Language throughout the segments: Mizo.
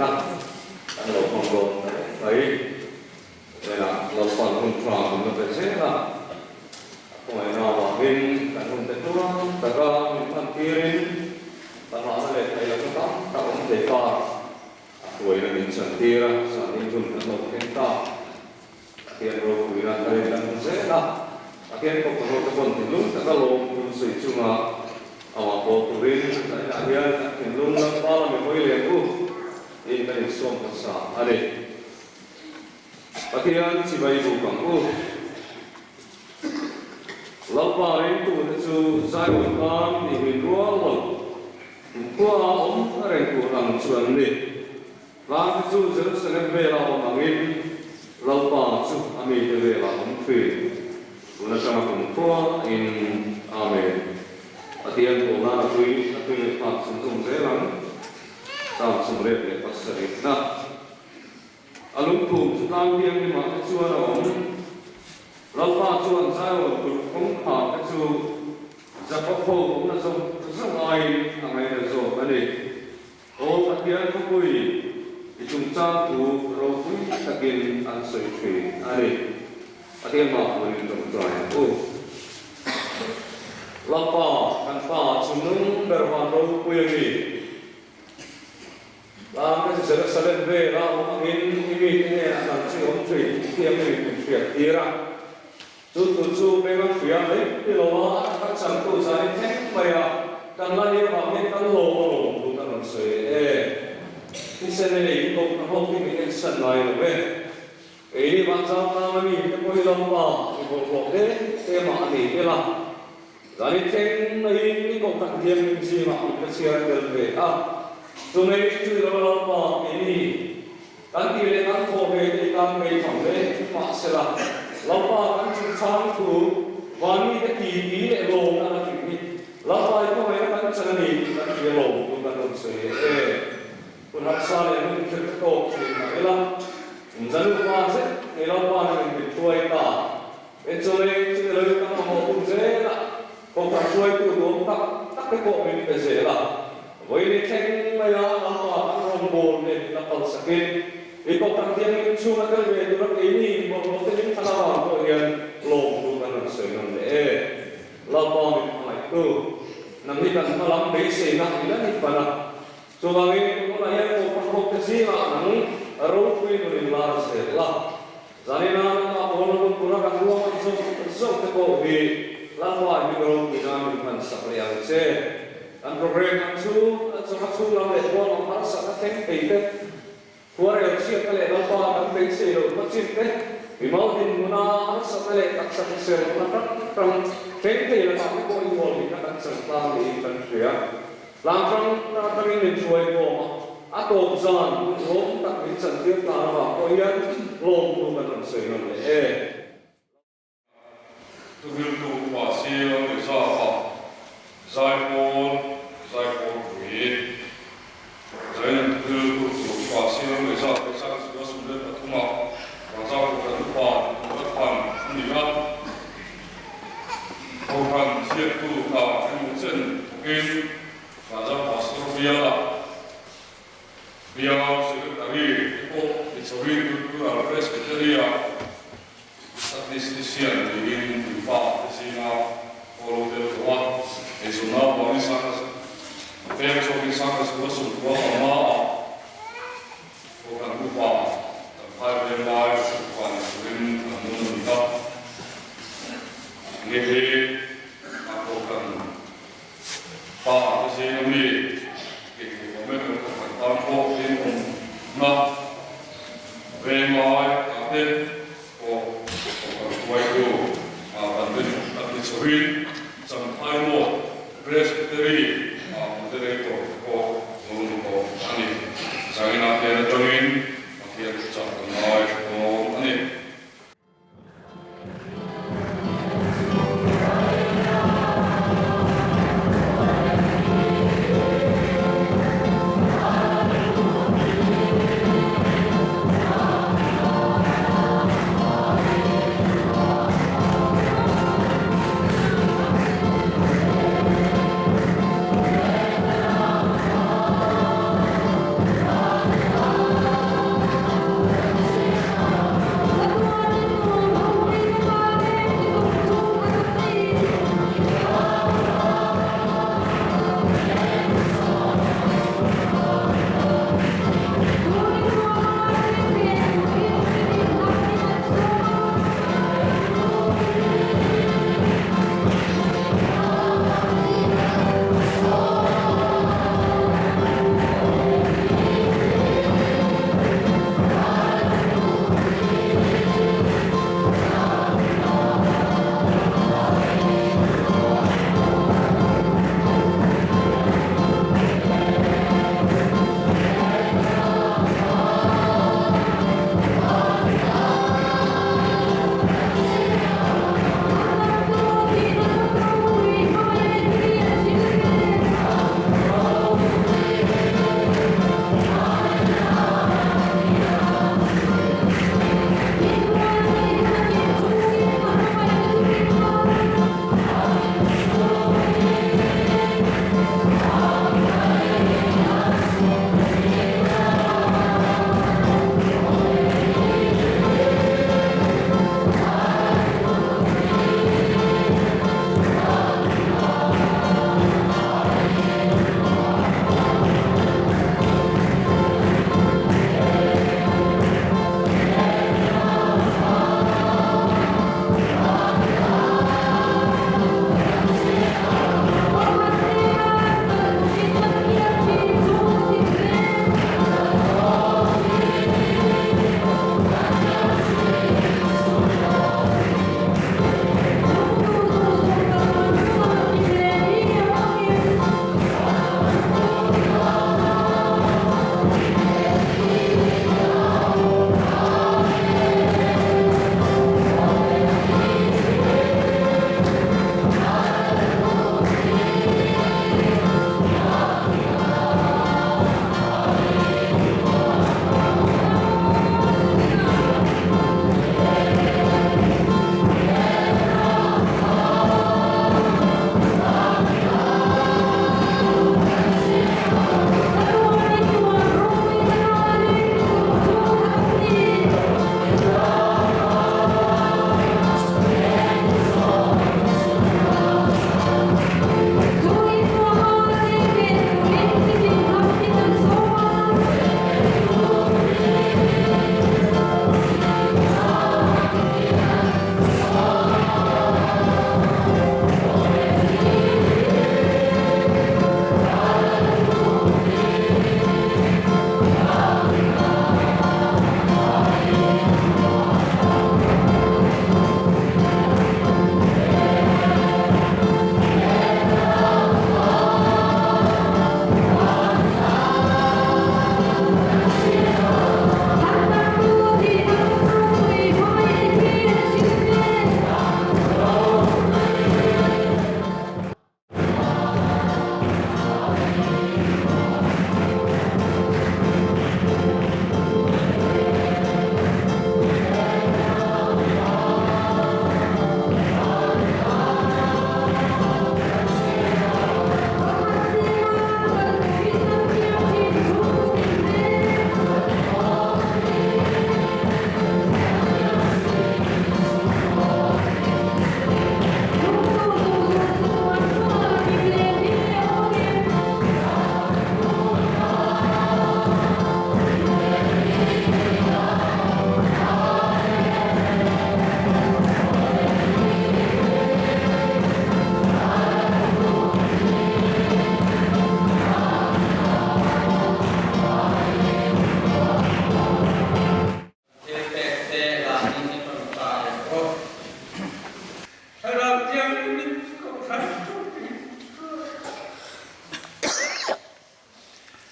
lehna kan lo hmang dawn ta reng mai. Khawvelah Lalpan hun tha min la pe zel a, a khawngaihna avangin kan hun te tluang taka min hman tirin kan hahna leh theih lohna tam tak awm thei ta. A hruaina min chan tir a, zanin hun kan lo thleng ta. Pathian ropuina ka rin kan hmu zel a, Pathian kawp ho te pawn thinlung taka lawm hun sawi chunga amah pawl turin zaninah hian kan thinlung Lalpa lami hawi leng u tiin kan insawm hmasa a ni. Pathian chibai buk ang u. Lalpa ringtute chu Zion tan tihmin rual lo, kumkhua awm reng tur ang chu an ni. Tlangte chu Jerusalem vela awm angin Lalpa chu a mite vela awm thin. Tun atanga kumkhua in Amen. Pathian pawlna a tui a tui leh phak chhunzawm zel ang. Psalm 77 na. A lungphum chu tlang thianghlimah te chuan a awm. Lalpa chuan Zion kulh kawngkhar te chu Jakob ho awmna zawng zawng aiin a ngaina zawk a ni. Aw Pathian khawpui, i chungchang thu ropui takin an sawi thin a ni. Pathian mah turin tawngtai ang u. Lalpa, kan Pa chungnung ber van ropui a ni. Tlang te chu Jerusalem vela awm angin i mite hnenah nang chu i awm thin tih thiam i min hriat tir a. Chu thu chu benga hria mai ni lo a, a taka changtu zanin thleng mai a, kan la nih avangin kan lawm a lawm thu kan rawn sawi e. Thisen e in kawp na hlawk hi min ensan ngai lo e. Keini vanzau tlang a mi te pawh hi Lalpa i bawlhhlawh hle te mah a ni ila. Zanin thleng maiin i kohhran thianghlim zingah min ka chhiar tel ve a, chumei chu i lo Lalpa keini kan tih leh kan thawh ve te i tan mei tham hle mahsela Lalpa kan chungchang thu vanmite ti ti leh lawmna la tling hi Lalpa i khawngaihna kan chan a ni tih kan hria lo tun kan rawn sawi e. Hun harsa leh hun thil te tawk thin mah ila, Zanu fa zet nei Lalpa nangin min hruai ta. Chawlei chu ilo in ka mamawh hun zel a, kawngkhar hruaitu duam tak tak te pawh min pe zel a. Vawiin i thleng mai a, Lalpa kan rawnbawl nen min la kalsakin i kawngkhar thianghlim chhunga tel ve tura keini bawlhhlawh te min thlan avang pawh hian lawmthu kan rawn sawi ngam leh e. Lalpa min hmangaihtu, nang hi kan hma lam beiseina i la ni fan a. Chuvangin tunah hian kawngkhar hawk te zingah nang ropui nun in lar zel la. Zanina nangmah pawl hun tura kan ruahman zawk zawk te pawh hi Lalpa hi ropui nan min hman sak leh ang che. Kan program ang chu a chawhma chhung lam leh huam ang harsatna thleng thei te, khuarel chhiatna leh Lalpa kan beisei loh hmachin te, mimal dinhmuna harsatna leh taksa hrisel lohna hrang hrang thleng thei lakah te pawh i hualhimna kan chang tlang niin kan hria. Tlang hrang hrang atangin min hruai khawm a, a tawp zan hun hlawm tak min chantir tlan avang pawh hian hlawmtu kan rawn sawi ngam leh e. Thuhriltu upa Sial Reserve-a Zaipawl Zaipawl pui Zain Thuhriltu tur upa Sial Reserve leh Sangchhua 13-a Vanzau Kohhran upa tura thlan a ni a. Kohhran ziaktu hna emaw chen thawkin Vanzau Pastor biala bial Secretary te pawh ni chhoin Kultural Presbytery-a Statistician niin puipa te zinga pawh lo tel tawh a, eizawnna avangin sangha pek chhuakin sangha chhunga sawmkua panga-ah Kohhran upa kan phai veng lai upa ni turin an nun a ni a. Nge hi a kohhran pa te zinga mi tih tur awm em kohhran tan pawh rinawmna veng lai ah te pawh kohhran hruaitu ah kan rinawm tak ni chhoin Champhai Mawt Presbytery ah Moderator te pawh lo ni tawh a ni. Zaninah hian atangin Pathian thuchah kan ngai tha dawn a ni.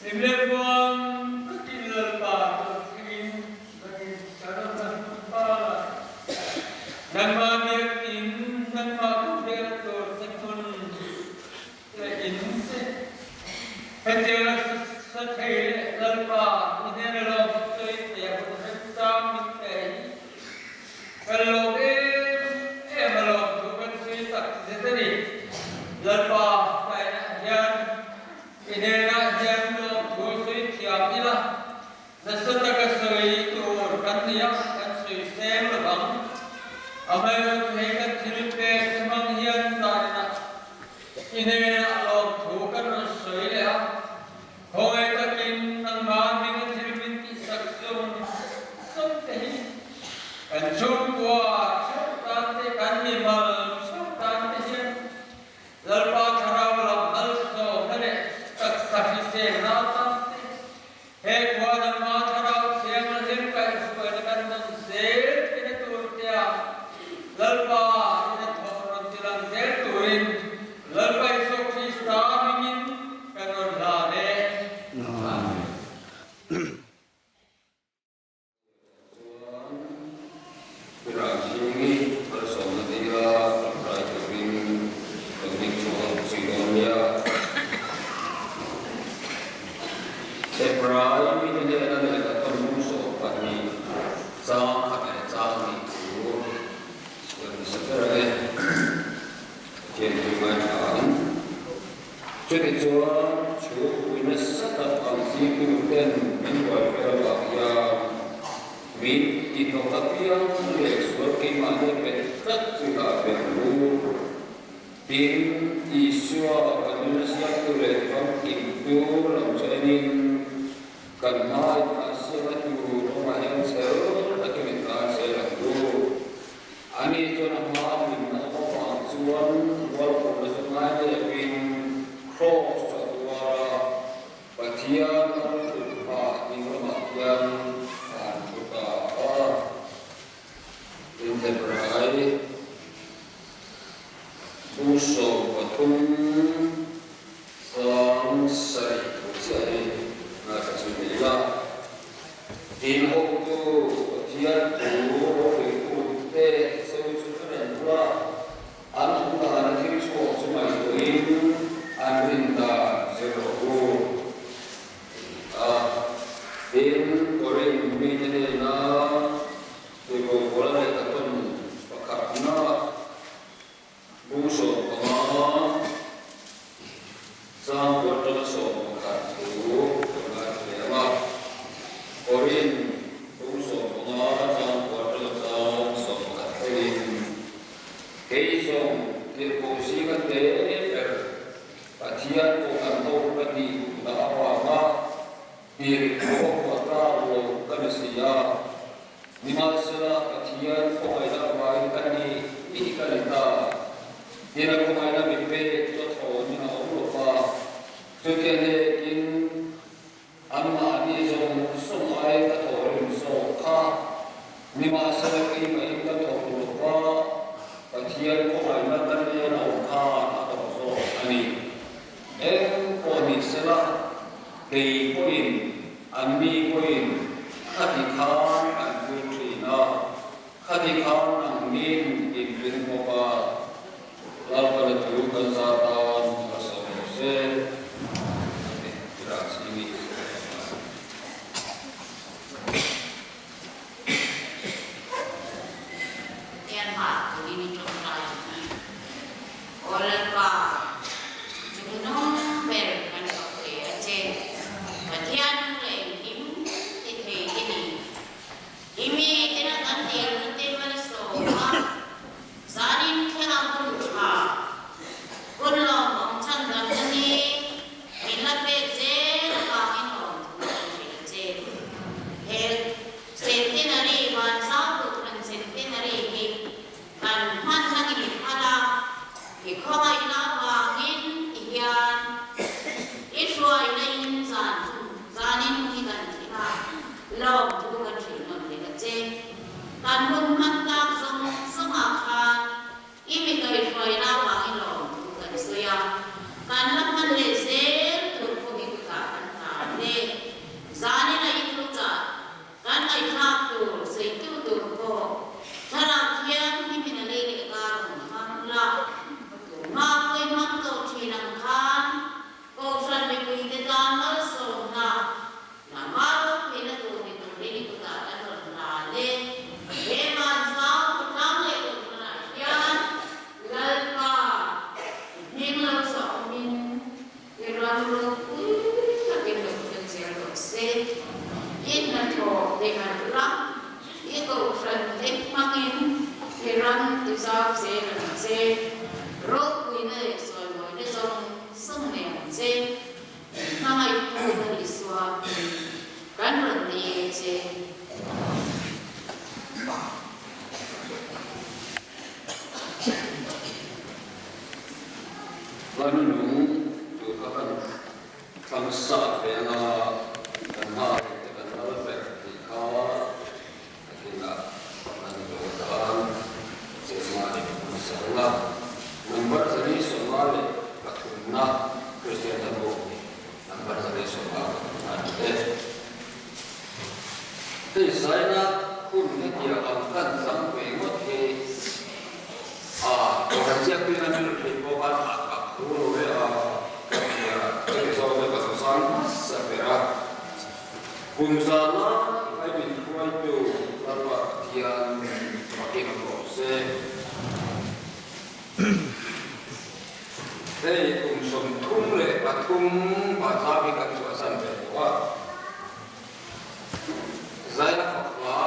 Hlim leh muang takin Lalpa tawlhthingin kan insaram a hnu pa. Nangmah biakinn, nangmah kan biak tur che hmun leh in che. Hetianga sa thei leh Lalpa i hnena lawm sawi thei a hun remchang min pe hi kan lawm em em a lawm thu kan sawi tak zet a ni. Lalpa hnaihah hian I hnenah hian lawmthu sawi thiam ila, nasa taka sawi tur kan ni a, kan sawi seng lo vang. Amaherawhchu hei kan thil pek te hmang hian zaninah i hnenah lawmthu kan rawn sawi leh a, khawngaih takin nangmah hminga thil min tihsak zawng zawng te hi kan chhungkua theuh tan te, kan mimal theuh tan te hian Lalpa Thlarau lam malsawmna leh taksa hriselna atan te, he khua nangma Thlarau Thianghlim kaihhruaina kan dawn zel tina tur tea Lalpa ina thawh rawn ti lang zel turin Lalpa Isua Krista hmingin kan rawn hlan e. Amen. Chuan Pirangsingi malsawmna dila rai turin kan ding chhuak ang chi dawn nia. Hebrai mite hnena lehkha thawn lung 12 chang khat leh chang hnih chu kan hmasa ber ang e. Pathian thu ngaithla ang. Chutichuan, chu pui nasa tak ang zirtirten min buaipui avang hian min tihnawk apiang leh sual keimahni bet tlat chu dah ve ang u. Tin, Isua kan nuna siamtu leh famkimtu lam chu enin kan hmai a siam a tur awmah hian chhel takin in tan zel ang u. Ani chuan a hma hlimna a awm ang chuan mualkhawmna chu ngai deuhin Kraws chu a tuar a, Pathian a thut phah ding lamah hian a han thu ta a. Inhebrai bu 13 sang sarih thu chiah hi ngaithla chhui leh ila. Tin, hotu Pathian thu rohruitute sawi chu thu nen bula an awm dana thil chhuak chu ngaihtuahin an rin dan zir rawh u a ti a. Tin, Korinth mite hnena Tuibobola lehkha tawn pakhatna Bu 15 chang kuat tana 11 thu kan ngaithla leh ang a. Korin bu 15 chang kuat tana chang 11 thlengin, Kei zawng tirhkoh zinga te ber Pathian pawh kan ho ka tih duhna avanga tirhkoh a tlak lo ka ni si a. Nimahsela, Pathian khawngaihna avangin ka ni tih ka ni ta. Tina khawngaihna min pek chu a thawn in a awm lo va, chutia hnekin anmahni zawng zawng aiin ka thawh rim zawk kha. Nimahsela, keimahin ka thawk lo va, Pathian khawngaihna ka nen a awm khan a thawk zawk a ni. Eng pawh ni sela, kei pawhin anni pawhin khati khan an pui thin a, khati khan nangnin in ring bawk a, Lalpana thu kan zar tan a sawi lo se, a ti Tirahchhingi. Pathian hmah turin i tawngtai ang i. Aw Lalpa, chungnung ber kan fak ve a che. Pathian nung leh engkim ti thei i ni. I mi tena kan dilna te malsawm a, zanin thleng ang hun tha. Hun lo. ropui takin lo thleng zel rawh se. I hnathawh ti harh la, i kohhran te hmangin i ram ti zau zel ang che. Ropuina leh sawimawina zawng zawng nei ang che. Hmangaihtu ka ni Isua, kan rawn dil che. Lanu nung tur kha kan thlang sa ve anga kan hma leh te kan lal ber tih kha a thinah kan zawh dan chehma in a sang a. Number 123na Kristian hla bu number 123na a ni e. Hei zaina hun hetia ang kan tlang ve ngawt hi a kan ziaktuin a mil theih pawh khan a kap thu lo ve a, ka ti a, hemi zawk chu ka zawhsan hmasa ber a. Kum za lai ai min hruaitu Lalpa Pathian fakin awm rawh se. Hei kum 33 Vanzau hi kan chhuahsan ve tawh a. Zaina fak hla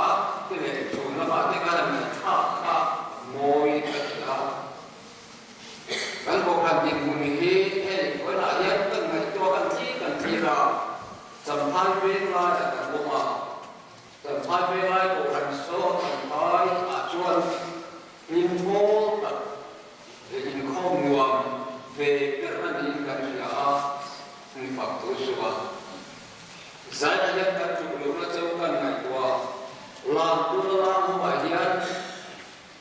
te leh chhun lamah te khan an ngaihthlak kha mawi ka ti a. Kan kohhran dinhmun hi hei vawiinah hian kan ngaihtuah kan thlir kan thlir a, Champhai veng laiah kan awm a. Champhai veng lai kohhran saw Champhai ah chuan hlim pawl tak leh inkhawm nuam ve ber a niin kan hria a, hmun fak thu suh a. Zaina hian kan tluk lohna cheu kan ngaihtuah lan tuna lan hovah hian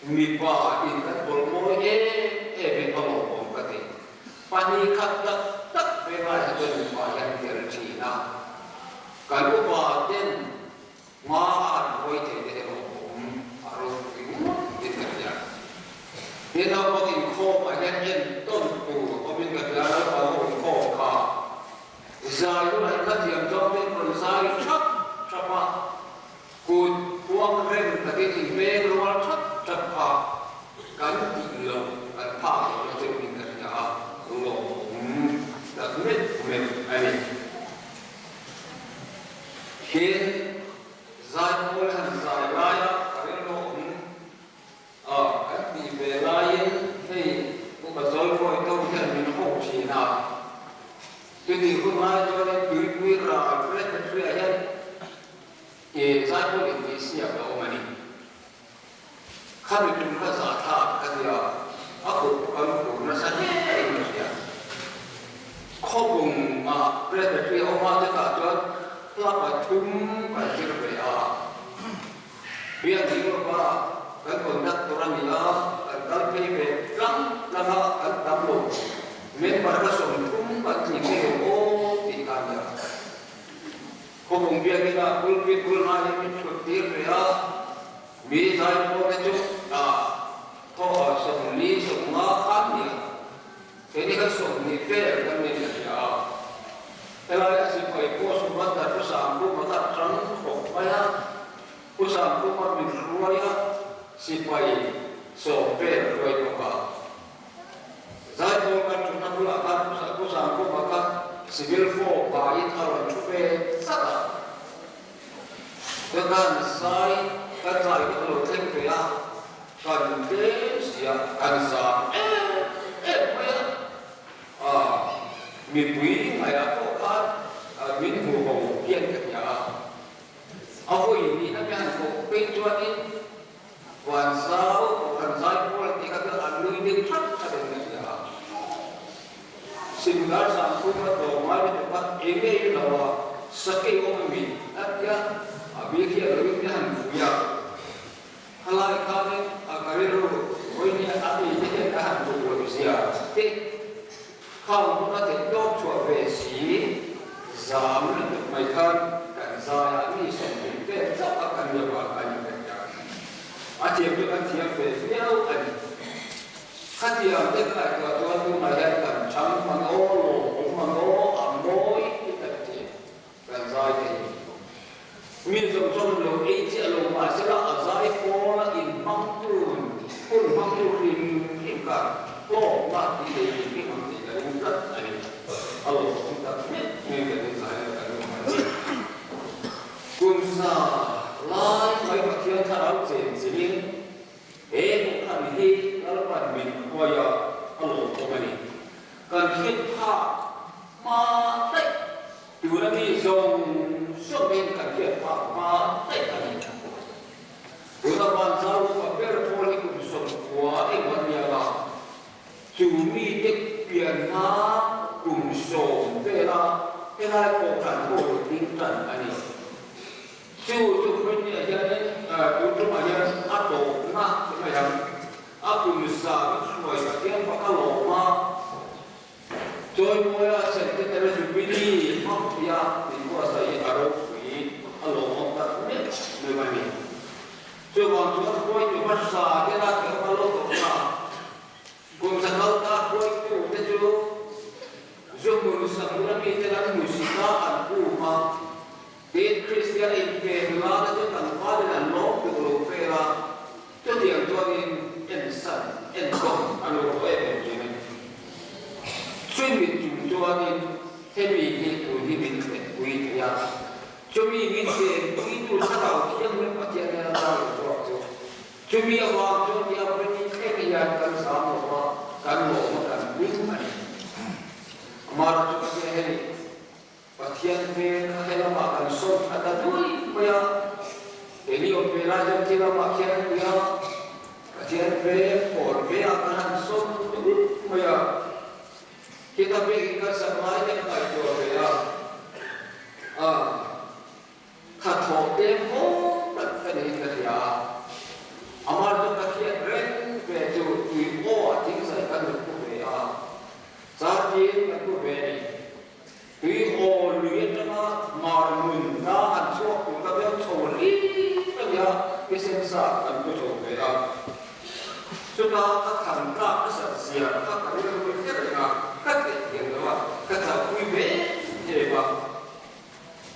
mipa in kan bawlh mawi em em in a lawmawm ka ti. Pahnih khat tak tak ve ngai hi chuan mipa hian tel thin a, kan upa ten hma a han hawi thei te erawh awm a ropui ngawt in ka hria. He naupang inkhawm ah hian entawn tur awmin ka hria, naupang ho inkhawm kha. Zai hunah in hlathiam zawng te rawn zai thap thap a, kut puak reng takin in peng rual thap thap kha kan tih loh kan phak loh na cheu in ka hria a, lawmawm tak meuh meuh a ni. Tin, zai pawl han zai laia ka rilru awm A, kan tih ve laiin hei upa Zawlkawi to hian min hawk thin a. Chutih hun lai chuanin tuipui ral Presbytery-ah hian i zaipawl intihsiak a awm a ni. Khami tum kha zahthlak ka ti a, a kut kan khur nasa hle in ka hria. Khawbungah Presbytery a awm a, chutah chuan hla pathum kan zir ve a. Biak ding lova kan conductor a ni a, kan kal phei ve tlang tlang a, kan tam lo. Member ka 30 kan tling ngei lo aw tih kha a ni a. Khawpung biakina pulpit bul hma hi min thut tir ve a, mi zai pawh te chu thaw 40 50 khan ni a. Keini kan 20 vel kan ni a hria a. Helai a sipai pawh Subhadra chu Sangkhuma kha tang khawp mai a, Pu Sangkhuma min hruai a, sipai 10 vel hruai bawk a. Zaipawl kan thutna bulah khan Pu Sangkhuma kha civil form haiin a rawn thu ve tlat a. Chuan zai kan zai hun a lo thleng ve a. Kan tlem sia, kan zam em em mai a, a mipui ngaiah pawh khan min hmu ho hian ka hria a, a vawi nihna te han thawh phei chuanin Vanzau Kohhran Zaipawl tih kha chu an nui deuh that that in ka hria a, Simgar Sangkhuma tlawmngai lutuk kha eng nge i lo a, sakei awm ami a tia, a bik hi a lo in te han vui a. Khalai khanin a ka rilru vawiin a mi te hian ka han duh lo zia te khang huna theih tawp chhuah ve si zam lutuk mai khan kan zaiah mi 20 vel chauh a kan lo a kan in hria. A thiam chu kan thiam ve viau a ni. Khatiang te ka ngaihtuah chuan tunah hian kan chhang hman aw, lawmawm hman aw, a mawi ti tak chi. Kan zai thei. Mi zawng zawng lo ei chiah lo mahsela a zai pawl a inhmangtu hun hmangtu hrim hrim kha hlawkna tih nei hrim hrim ang tih ka ring tlat a ni. A lawmawm tak meuh meuhin kan inzai leh kan awm a ni. Kum za lai mai Pathian thlarau chen chilhin he kohhran hi Lalpan min hruai a, a lawmawm a ni. Kan hriat phak hma daih tuna mi zawng zawngin kan hriat phak hma daih a ni. Tuna Vanzau upa ber pawl hi kum 90 emaw a nia a, chu mite pianna kum 10 vela helai kohhran pawh lo ding tan a ni. Chu chu Hruaitniah hianin tun tumah hian a tawpna ti mai ang, a kum za min hruai Pathian fak a lawm a, Chawimawia Centenary Jubilee hmang thei a min buatsaih a ropui a lawmawm tak meuh meuh a ni. Chuvang chuan hruaitu hmasa tena thil a lo tawh na, kum zakal ta hruaitu te chu zu hmun sak bula mite an hmuhsit a, an um a, tin Kristian inpek la te chu tlangvalin an lawm duh lo vel a, Chutiang chuanin ensan, entawn a lo rawh em em thin a ni. Chumi chung chuanin hemi hi tun hi min thlenpui thei a, chumi min chenpuitu thlarau thianghlim Pathian hian a tar lo chhuak chu. Chumi avang chuan tia Briti thleng hian kan zam lo va, kan lawm a, kan hlim a ni. Amara chu Pathian hei Pathian hmel kha he lamah kan sawn tha ta duai mai a, keini awm ve lai hian khi lamah khian an pui a, Pathian hmel kawn ve ah kan han sawn duai mai a, khita biakin kan sak lai te ka ngaihtuah ve a, a kha thawh te maw tak ka niin ka hria a, amah chu Pathian reng ve chu tui aw a thingzai kan rawn pu ve a, chartin kan pu ve a ni. Tui aw lui atanga mar nun hna an chhuak tur kha deuh chho hlip a nia, thisen sa an pu chho ve a. Chuta ka than tlak a sat zia kha ka rilru i hre reng a, ka theih thiam lo a, ka chauhpui ve em a.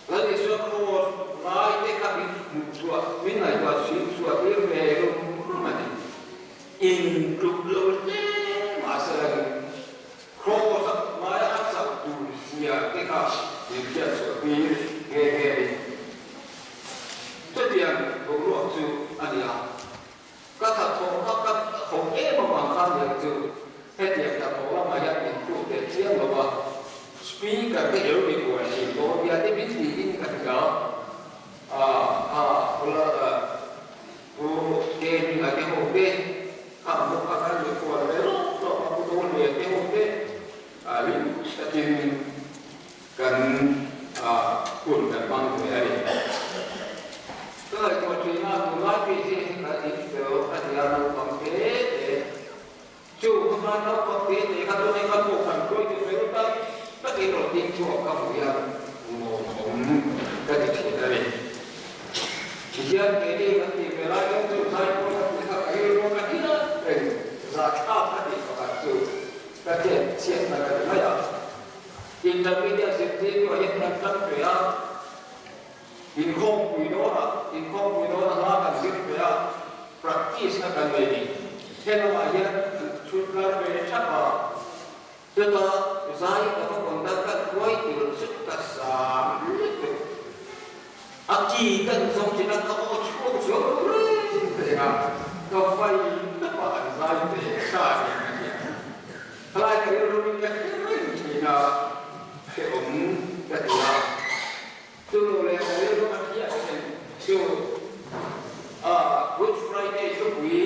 Lal Isua Kraws lai te kha min hmuh chhuah, min ngaihtuah chhin chhuah tir ve rum rum a ni. Intluk lo hle mahse Kraws-a hmaia a chauh tur zia te kha min hriat chhuah tir nghe nghe a ni. Chutiang boruak chu a ni a, ka thathawh kha ka thawh em avang khan liang chu hetiang thathawh lamah hian min khuk teh chiang lo va, speaker te ero mi kuai thin dawn nia te min tiin ka hria a, a bula Pu Kevin-a te ho te, khang bawk kha kan ri kual ve lawk lawk a, Pu Dawlhlian te ho te hlim takin kan hun kan hmang ve a ni. Ka ngaihtuah thin a, tunlai phei hi kan infel a nia naupang te te, chu hunlai naupang te te kha chuan kan kohhran hruaitu fel tak takin rawn ding chhuak ka hmu hian lawmawm ka ti thin a ni. Tihian keini kan tih ve lai hian chu zaipawl ka tih kha ka rilru ka hiat reng zahthlak ka tih pakhat chu ka chet chhiatna ka ti mai a. Intermediate zirtirtu ah hian kan tan ve a, inkhawmpui dawnah inkhawmpui dawna hla kan zir ve a, practice na kan nei ni. He lamah hian an chhut kar ve thap a. Chutah zai ka va conduct kan hruai tur chu ka zam lutuk. A ki kan zawng thin a, ka aw chhuak zual lo reng reng a, ka vai tawpah an zai ve ta a ni ka ti a. Khalai ka rilru in ka hre reng thin a, hrehawm ka ti a. Chu lo leh ka rilru a thiah thin chu Good Friday thupui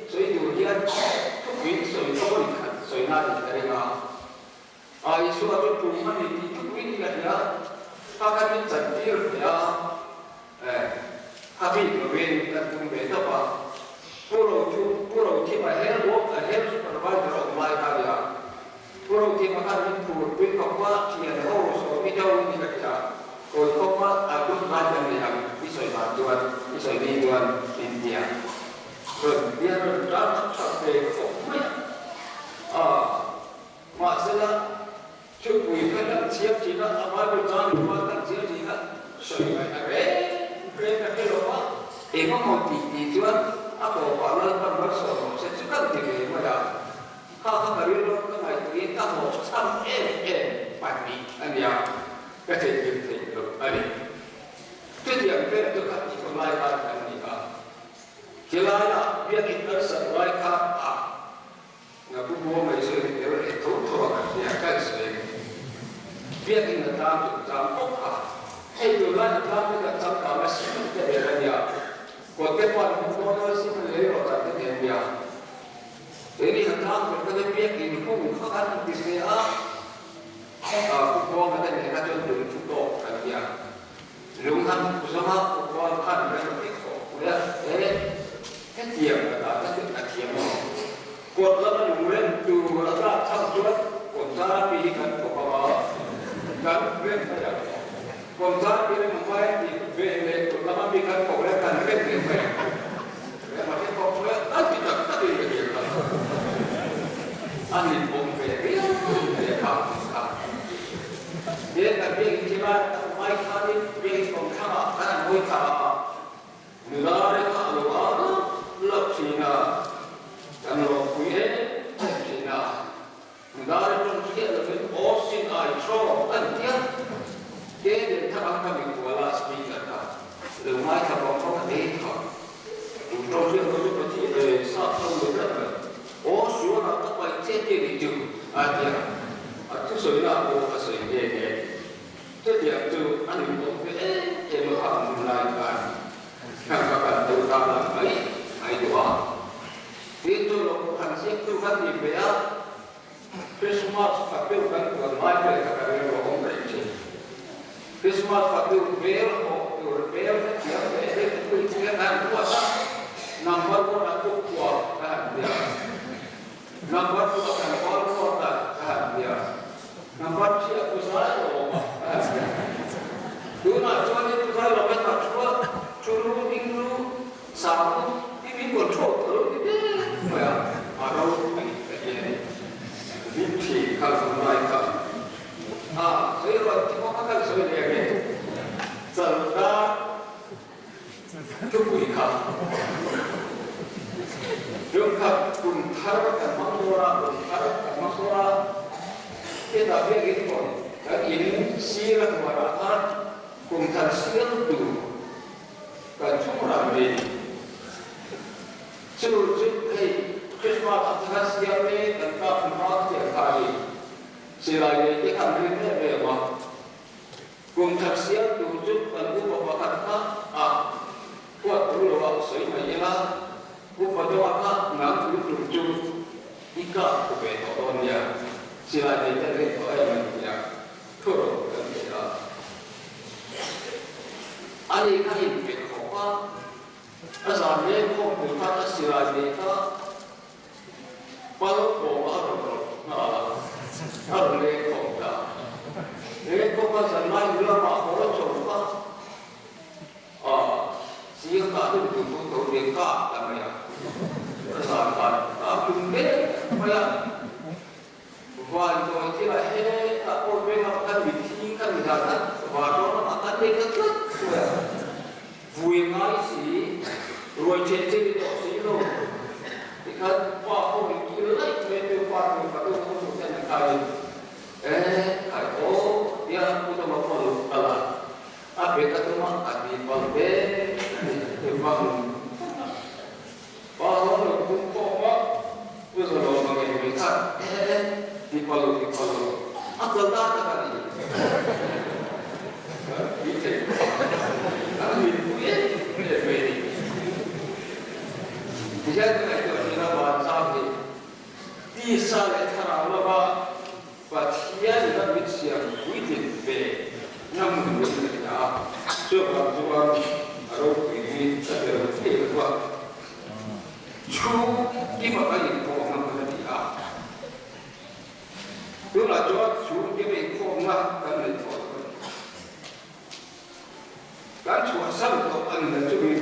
sawi tur hian thupui sawi tawh in khat sawi na in ka ring a. Isua chu tum a ni tih thupui ni ka hria, kha khan min chan tir ve a, kha bik lovin kan tum ve tawp a. Pu Rochu, Pu Rothima hel bawk a hel supervisor a awm lai kha a nia. Pu Rothima khan min phur pui khawp a, thian ho sawmi deuh ni ka hria. Kawi khawp a, a good lai kan nei ang i sawi dan chuan, i sawi ni chuan min tia. Rawn bial rawn tan tha ve khawp mai a. Aw, mahsela thupui kha kan chhiar thin a, a Bible chang in khuan kan chhiar thin a, sawi ngaihna reng reng ka hre lo a. Engemaw tih tih chuan a tawpah Lalpan malsawm rawh se chu kan ti ve mai a. Kha kha ka rilru ka ngaihtuahin ka hlawhchham em em pahnih a nia. Ka theihnghilh theih lo a ni. Chutiang vel chu kha tih awm lai khan kan ni a. Khilaiah biakinn kan sak lai kha a na pu Bua mai chu in tel leh tho tho a kan tia kan sawi a ni. Biakinn a tlang tum tlang bawk a. Hei tunlai a tlang te kan changkang a sim te nen a nia. Kawt te pawh an hmang dawn a sim lei rawh dan te nen nia. Keini han tlang tur kha chu biakinn hung kha kan ti ve a. Pu Buanga te nen kha chuan lung thu tawk kan nia. Lung han zawng a Pu Buanga khan min rawn ti khawh pui a, e hetiang ka tan kha chu a thiam a ni. Kawt lama lung rem tur a tlak chang chuan kawmchar a pi hi kan thawk ang a, kan rem mai ang. Kawmchar pi rem a hmai a tih ve leh kawt lama mi kan thawk leh kan rem leh mai ang. Rem a ti khawp pui a, a ti tak tak in ka hria kha. A hlim awm ve viau mai a kha tih kha. He kan biakinn thil a tak mai khanin biakinn kawmthlang ah kan han hawi thla a, nula te kha a lo au lawp lawp thin a, kan lawmpui em em thin a. Nula te tawng hriat lovin aw sin ai thaw an ti a, ke den thak ang ka mikhual a speaker kha lo ngaithla vang vang a nei kha. Tun tawng hriat lo chu Pathian eh sap tawng lo vek mai. Aw sual ah ka paih che tih nih chu a ti a, a thusawi lah pawh a sawi nghe nghe. Chutiang chu a ni awm ve em em a kha hmun lai khan khan ka kan deuh ta lang mai mai duh a. Tin chu lo han ziaktu kha ti ve a, Christmas khat deuh kan tuan lai vel kha ka rilru a awm reng thin. Christmas khat deuh hmel hawh tur hmel hrethiam ve deuh te pui chu hian a han ruat a, number one a tuk kual ka han ti a, number two a kan kual ruat a ka han ti a, number three a pu zai lo awm a ka han ti a. Tunah chuan in pu zai lo vek a thu a, thu lu ding lu Sahu hi min control ta lo ti dek mai a, a ropui ka ti a ni. Min thi kha zung lai kha a sawi rawn ti bawk a kan sawi leh ange. Chalda thupui kha lungkhat kum thar kan hmang dawn a, kum thar kan hmang dawn a, hetah biakin pawh kan in sir a hnuaiah khan kum thar siam tur Kan chung ram ve ni. Chu chu hei Christmas a thar siam te kan kap hma tiang kha a ni. Silai nei te khan rin em em a. Kum thar siam tur chu kan upa pakhat kha a huat tur lo a sawi mai ila, upa dawng kha nang tur tur chu i kap khu ve tawh dawn nia. Silai nei te an rin tawh em a ni tia thu rawh kan ti a. Ani kha inpe khawp a, a zan leng khawmpui khan a silai nei kha pal kawm a rawn rawlh nghal a, a rawn leng khawm ta. Leng khawm a zan lai in lamah haw a chawm kha a sir kah deuh tur chu tho ve kak ta mai a, a zan khan a tum mek mai a. Van tawi thilah hetah pawh vengah kan mitthi kan ni dan a, van rawn lamah kan nei ta tlat suai a, vui ngai si, ruai chen chen ni tawh si lo, tikhan pa pawh in kil laih mai tu fa tu fa tu thu thu ten an kai in, e khai aw tia pu tawma pawh lo kal a, a pe ka tum a, a ti pal ve a ni, engvang. Pa rawn lo tum khawm a, Pu Zalawm a ngei mai kha e e ti pal lo ti pal lo a kal ta tak a ni. Kan pui thei kan mipui em em mai ni. Tihian ka ngaihtuah thin a vanzang hi tisa leh thlarau lama Pathian in a mit siam puitlin ve na hmun niin ka hria a, chuvang chuan a ropui hi ka tel thei lo va, chhung kima kan inkhawmna hmun a ni a, tunah chuan chhung kima inkhawmna kan nei tawh lo a ni. Kan chhuahsan tawh a ni na chungin.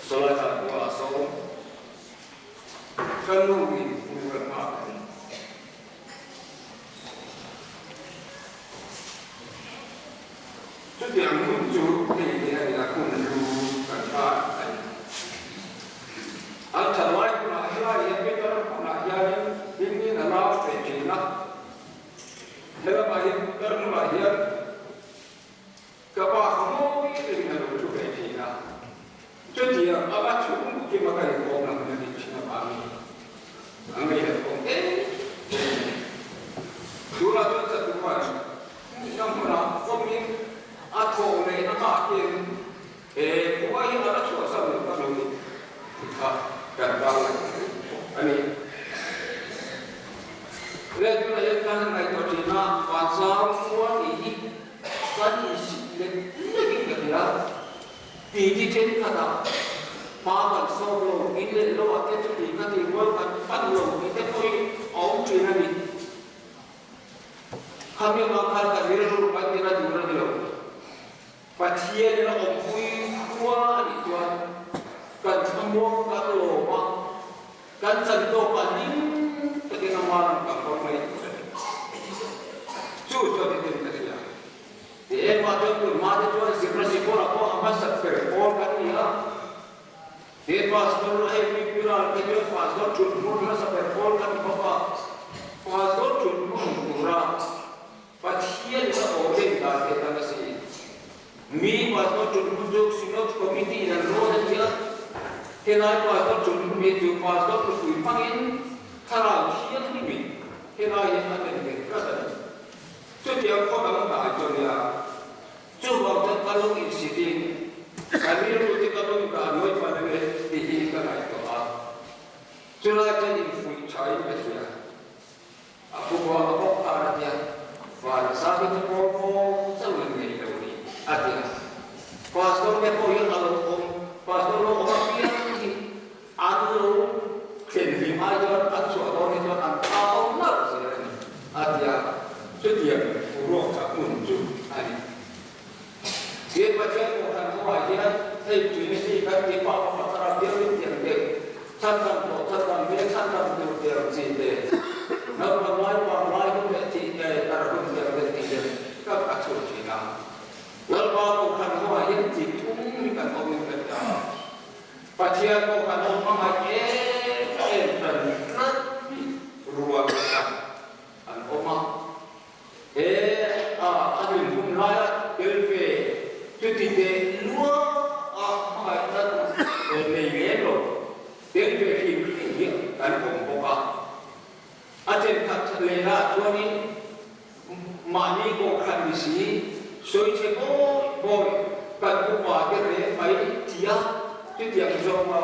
Sawlai thlan kualah sawn ka nu in hmu ka nghak a ni. Chutiang hun chu hei hi a ni a, hun hlu kan tan a ni. An thalai hunah helai hian Peter. Khami avang khan kan rilru kan tina tur a ni lo. Pathianin a awmpui khua a nih chuan kan thlamuang kan lawm a, kan chan tawkah hlim takin a man kan rawn mai tur a ni. Chu chuan hitin ka hria. Ti engmah chuan tun hma te chuan zirna sikawlah pawh a hmasa ber pawl kan ni a. He pastor hei Puipuiral te chuan pastor thut hmun hmasa ber pawl kan ni bawk a. Pastor thut hmun tura Pathian in a aw len dan te tan a si. Mi pastor thut hmun chu Synod Committee in an rawn a ni a. Helai pastor thut hmun hi chu pastor thupui hmangin Thlarau Thianghlimin helai hi a len ve tlat a ni. Chutiang khaw dang dai chu a nia. Chuvang chuan ka lo insitin ka rilru te ka lo indah nuai pah reng e tih hi ka ngaihtuah a. Chulai chuan infuih thain ka hria. A phuba a bawk khan a tia, Van zau hi chu pawl fawm chauhin ngei lo ni, a ti a. Pastor te pawh hi a lo awm, pastor lo awm apiang hi an lo thlen hlim ai chuan an chhuah dawn hi chuan an thau nalh zel a ni, a ti a. Chutiang ruak chak hmun chu a ni. Tin, Pathian Kohhran kawngah hian hei Trinity kan tih pa pakhat thar a bialin tiang deuh, chhandam tawh, chhandam mek, chhandam tur tiang chi te, naupang lai vang lai hun leh thih te, tar hun tiang te tih hian ka ka chhut thin a. Lalpa Kohhran kawngah hian chi thum hi kan awmin ka ti a. Pathian Kohhran awm hmangaih em em tan tlat hi rual khat an awm a. He a a rinhum laia tel ve chuti teh lua a hmangaihna nei lem lo tel ve hrim hrim hi kan awm bawk a. A thenkhat lehlah chuanin mahni kohhran ni si sawi chhe bawi bawi kan upa te reng mai tia chutiang zawnga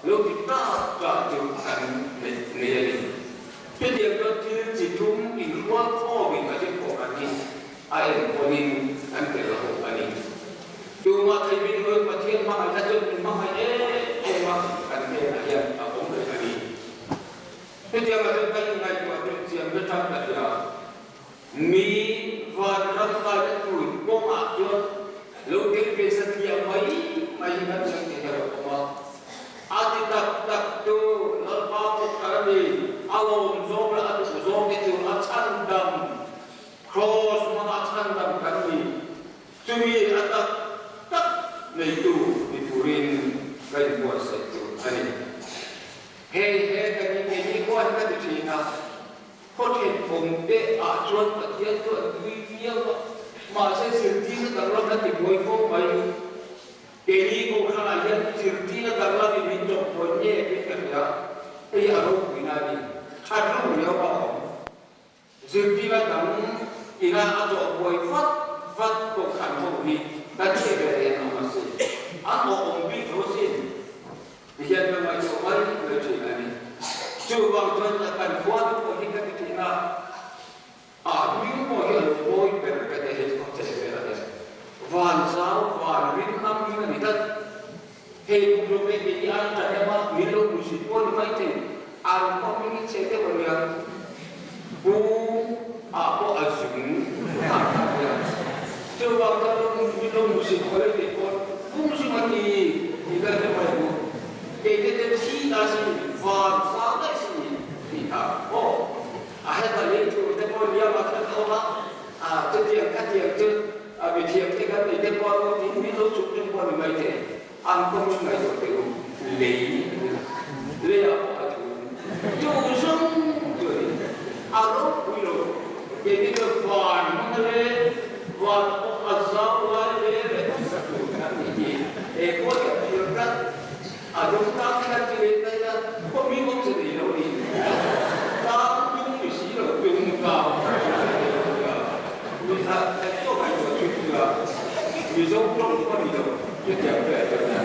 lo ti tak tak chu kan nei a ni. Chutiang chuan thil chi thum inhrual khawmin a hlim pawh an hi a enkawlin an tel ho a ni. Tumah thei bik loin Pathian hmangaihna chuan min hmangaih em em a, kan hnenah hian a awm reng a ni. Chutiangah chuan kan inngaihtuah ṭum chiam na ṭang ka hria. Mi vanram kaina tur kawngah chuan lo tel ve satliah mai mai hi kan chang thei lo awm a. A ti tak tak tu Lalpa kawtthar a ni, a lawm zawng leh a duh zawng te chu a chhandam, Kraws hmanga chhandam kan ni. Chumi a tak tak neitu ni turin ka inbuatsaih tur a ni. Hei he kan inngei hi khuan ka ti thin a. Khaw thenawm te ah chuan Pathian chu an tui viau a, mahse zirtirna danglam a ti buai fo mai. Keini Kohhranah hian zirtirna danglam in min chawhpawlh nge tih ka hria, hei a ropuina a ni. That ru riau a awm. Zirtirna dang ina a chawhbuai vat vat Kohhran ho hi kan hre ve reng ang a si. An awhawm bik lo sin. Tihian ka ngaihtuah mai mai thin a ni. Chuvang chuan kan khua te pawh hi ka ti thin a, a hming pawh hi a lo mawi ber ka ti hei chu che vel a ni. Van zau van rin ngam hming a ni tlat. Hei kum lo ve tih hi an ta em a, min lo hmusit pawh a ni mai thei. An khaw hming hi che deuh a nia. Pu ah pawh a zung a nia. Chuvang chuan min lo hmusit pawh le tih pawh pum zung a ti tih ka hre mai bu. Kei te te thi ta si van sang daih si tih kha aw a heta lei tur te pawh liam ah khan a awm a, a chutiang khatiang chu a mithiam te kan nei te pawh an awm tiin min lo chhuk deuh pawh a ni mai thei. An kawng in ngaihtuah teh u, lei a ni a, leiah pawh a thu tu zawng chu a ni. A ropui lo, keini chu van hmang le van pawh a zau lai le leh sa tur kan nih hi. He khua hi a thlir tlat, a dawng tlang hi kan ti leh daih a, khaw mi awm che nei lo ni. Tlang tung ni si lo, tung tlang mi kha engpawh ngaihtuah chu ila Mizo tawng pawh a ni lo. Chutiang chu a tel a.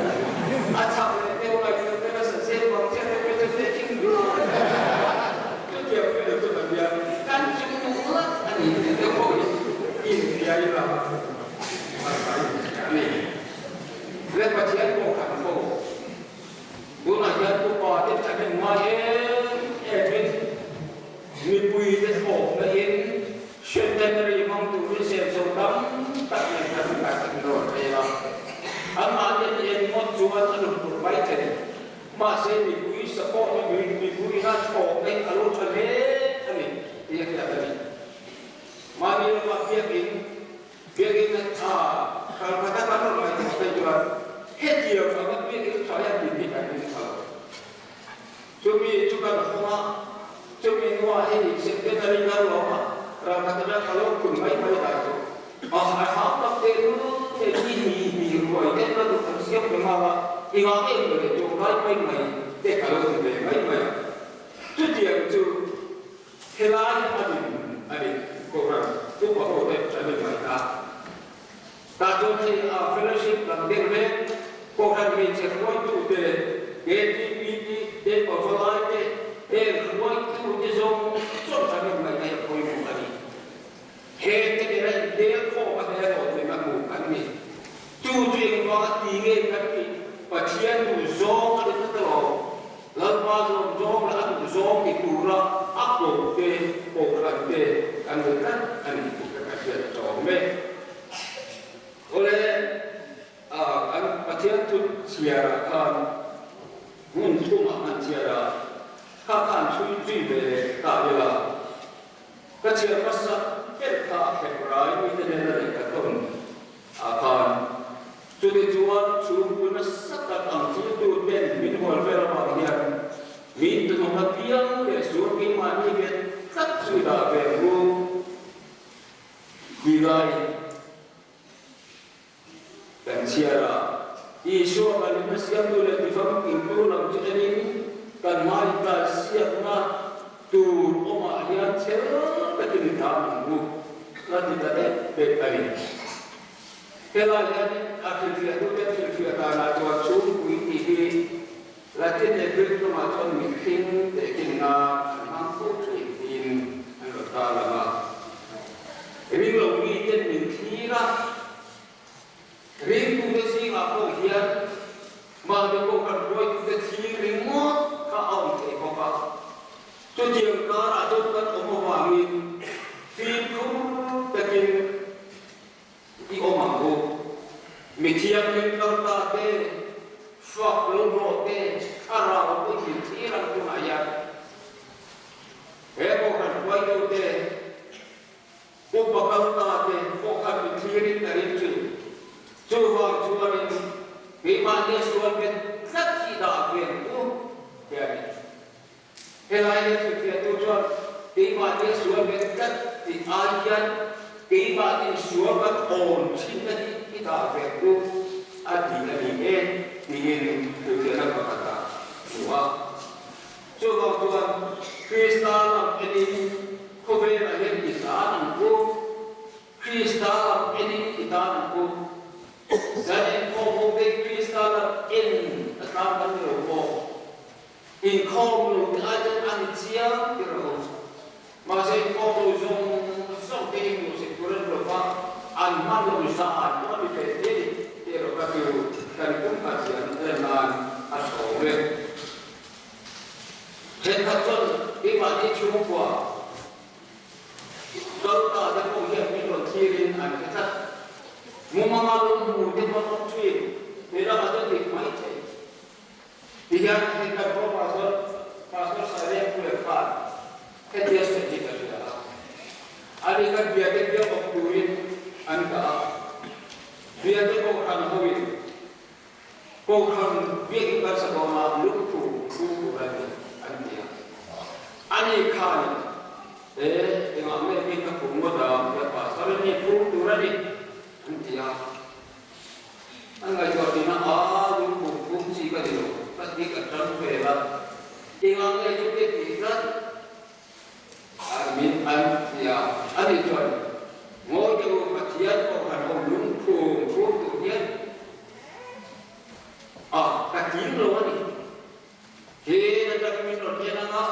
A chhak leh deuh a tel te nasa zep vang chiah te pawh chu hre thing viau a ni. Chutiang chu ilo chu kan nia. Kan chung nung lat a ni tih te pawh hi i Mahse mipui support hi mipui ina chhawk in a lo tha hle a ni tih a hriat a ni. Mahni lama biakin biakin a tha kal khat a kan rawn ngaihtuah phei chuan hetiang anga biakin tha hian min hi kan ring tha lo. Chumi chu kan hawng a, chumi hnuah hei centenary kan lawm a, ralkhat atang ka lo phun mai mai dan chu a hau tak teh lul te ni ni ni ruai te ka duh kan siam ve nghal a, engah nge maw le tawngtai mai mai te ka lo ti ve mai mai a. Chutiang chu helai a din a ni Kohhran upa ho te an inmai ta. Tah chuan hei a fellowship lam deuh leh Kohhran hmeichhe hruaitute, KTPT te, pavalai te, heng hruaitute zawng zawng kan inngaih na hi a pawimawh a ni. Heng te nena intel khawm a hle rawh tih na hmuh kan ni. Chu chu engvanga ti nge kan tih Pathian duh zawng a ni tlat alawm. Lalpa zawng zawng leh a duh zawng ti tura a koh te, Kohhran te kan ni tlat a ni tih ka hriat tawh e. Awle, a kan Pathian thu chhiarah khan hmun thumah an chhiar a, kha khan chhui zui ve leh ta ila, ka chhiar hmasa ber kha Hebrai mite hnena lehkha tawn ah khan chuti chuan chhungpui nasa tak ang thiltu ten min hual vel avang hian min tunawm apiang leh sual keimahni ve tlat chu dah ve ru. Tilai kan chhiar a, Isua kan inna siamtu leh tifamkingtu lam chu enin kan hmai siakna tur awmah hian chhel takin i tlan ang u la ti ta deuh deuh a ni. Helai hianin a hrilhfiahtute hrilhfiah danah chuan chhungpui tih hi Latin leh Greek lamah chuan mihring tehkin nan an hmang fo thin tiin an rawn tarlang a. Ringlo miten min thlir a, ringtute zingah pawh hian mahni kohhran hruaitute thlir ringawt kha a awm thei bawk a. Chutiang karah chuan kan awm avangin fimkhur takin I awm ang u. Mi thianghlim kal ta te, hruak lo rawh te, thlarau pawh in thlir ang tunah hian he kohhran hruaitu te, upa kal ta te pawh khan mi thlirin ka ring thin. Chuvang chuanin keimahnia sual bet tlat hi dah ve ang u ti a ni. Helai hian hrilhfiahtu chuan keimahni a sual bet tlat tih ai hian keimahni sual kan awn thinna hi i dah ve u a ti a ni e tiin hrilhfiahna pakhat a hmu a. Chuvang chuan Krista lam enin khawvelah hian i tan ang u, Krista lam enin i tan ang u. Zanin khawhmuh te Krista lam en a tlang kan ni lo maw? Inkhawm lo te ai chuan an chiang tir a awm. Mahse inkhawm lo zawng zawng te hi hmuhsit tur an ni lo va, an hman lo zah an pawh a ni ve thei a ni tih erawh ka chu kan kum khat ziah en nan a tha awm e. Thenkhat chuan keimahni chhungkua kal ta te pawh hian min rawn thlirin an hre tlat. Mumanga lawmhmu te pawh an awm thin, he lamah chuan dik mai thei. Tihian hei kan khaw pastor, Pastor Saileng Puia khan hetia sawi hi ka hria a. Ani khan biate biak awm turin an dah a. Biate Kohhran hoin Kohhran biakin kan sa dawn a, lungphu phu tur a ni an ti a. Ani khanin e engah nge hei ka phu ngawt a, tia Pastor in hei phu tur a ni an ti a. An ngaihtuah thin a, Aa, lungphum phum chi ka ni lo, ka ti ka tan vel a, engah nge chu te tih tlat an min an ti a, ani chuan ngawi te u Pathian pawh han awm lungphum phum duh hian a, ka tling lo a ni. He atang min rawn en anga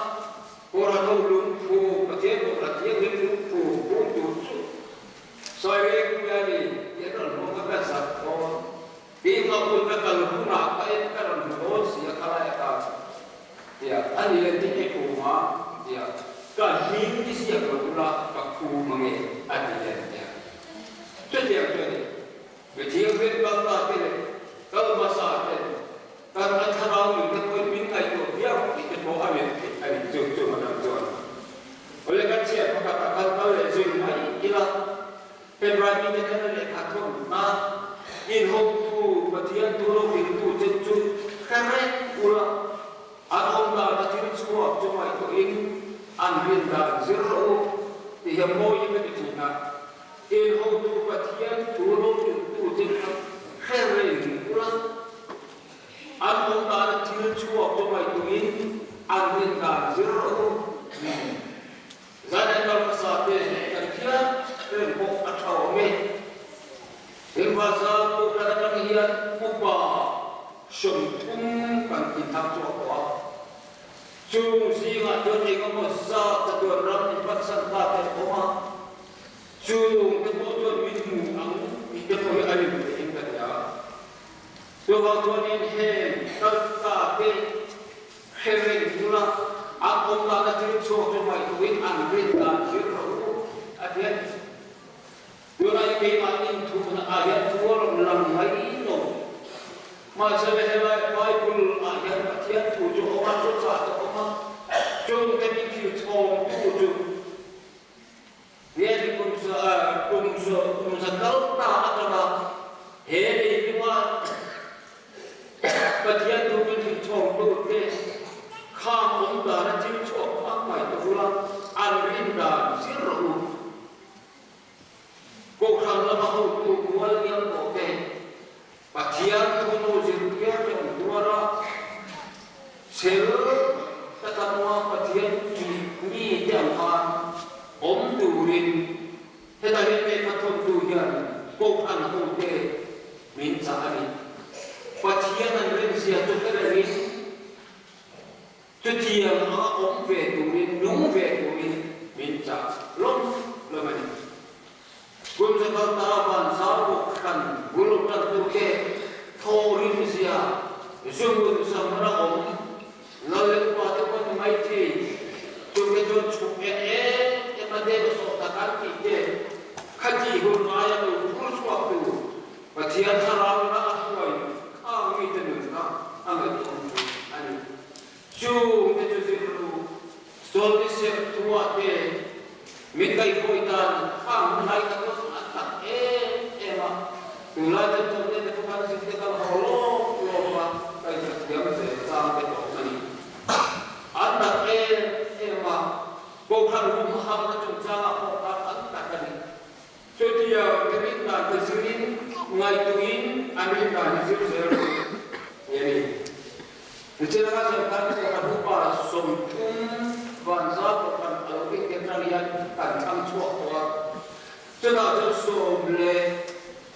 Kawra ho lungphum, Pathian pawh la thianghlim lungphum phum tur chu Sawi pui a ni tih an rawn hmang a, ka zak dawn. Keimah hun ka kal hunah ka en ka rawn hmu dawn si a khalai a kal tia a ni le ti nge khum a tia ka hlim ni siak lo ula ka khum ange a ti leh tia chutiang chu a ni. Mi thianghlim kal ta te leh kal hmasa ten kan a thlarau nunte pawhin min ngaih. An rin dan zir rawh u tih hi a mawi ka ti thin a. In hotu Pathian thu lo hrilhtu che kha hre reng ula, an awm dana thil chhuak chu ngaihtuahin an rin dan zir rawh u. Zan en kal hmasa te kan hian reng pawh a tha awm e. Engvasa kohhran atang hian upa 30 kan inthang chhuak tawh a. Chung zingah chuan eng emaw zat chatuan ram inphatsan ta te an awm a, chung te pawh chuan min hmu ang tih te pawh hi a rin theih in ka hria. Chuvang chuanin heng kal ta te hre reng bula an awm dana thil chhuak chu ngaihtuahin an rin dan zir rawh u a ti a ni. Tunah hi keimah inthupna ah hian thu a rawn lang mai lo. Mahse helai Bible ah hian Pathian thu chu a awm a, thuchah chu a awm a, chungte min thil chhawmtu chu nge ni kum za kum za kum za kal ta atanga he lei lunga Pathian thu min thil chhawmtu te khang awm dana thil chhuak phak mai te bula an rin dan zir rawh u. Kohhran lama hotu mual liam tawh te, Pathian thunu zirtir te an tuar a, chhel taka nunga Pathian tih mi te ang khan awm turin heta hian lehkha thawntu hian Kohhran hote min chah a ni. Pathian an rinzia chu hre rengin, Chutiang anga awm ve turin, nung ve turin min chah lawm lawm a ni. Kum zakal ta van zau bawk hran bul tan tute thawhrim zia zungun zamra awm lal leh upa te pawh ni mai thei. Chute chuan chhuk en em em a deuh sawh tak an tih te khati hun ngaia lo phur chhuak tu Pathian thlarau ina a hruai khang mite nun kha a ngaihtuahawm thin a ni. Chungte chu zirlu Stolti serh thuah te min kaihhawi dan khang hun lai kha chuan a tak em em a, tunlai chuan chawlhne te pawh khan zirte kal haw lawp lawp a kaihhrat thiam ve chang te pawh a ni. An tak em em a, Kohhran humhakna chungchangah pawh khan an tak a ni. Chutia ka rin dan te zirin ngaihtuhin an rin dan hi zir zel rawh nge ni. Nichina ka sawi khan Kohhran upa 30 vanzal Kohhran a lo intir tang hian kan thlang chhuak tawh a, chutah chuan